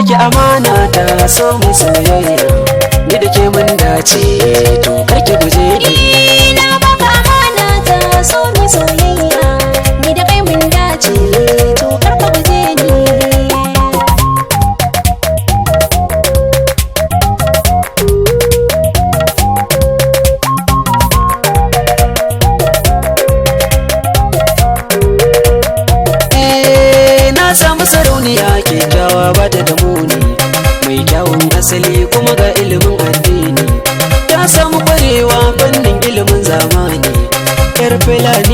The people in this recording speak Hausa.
Baki amana ta, so mu soyayya, ni da ke mun dace, to karki guje ni. Ni na baka amana ta, so mi soyayya, ni da kai mun dace, to kar ka guje ni. Eh, na samu sarauniya kyakkyawa, ba ta da muni, mai kyawun asali kuma ga ilimin addini, ta samu kwarewa fannin ilimin zamani, yar Fulani.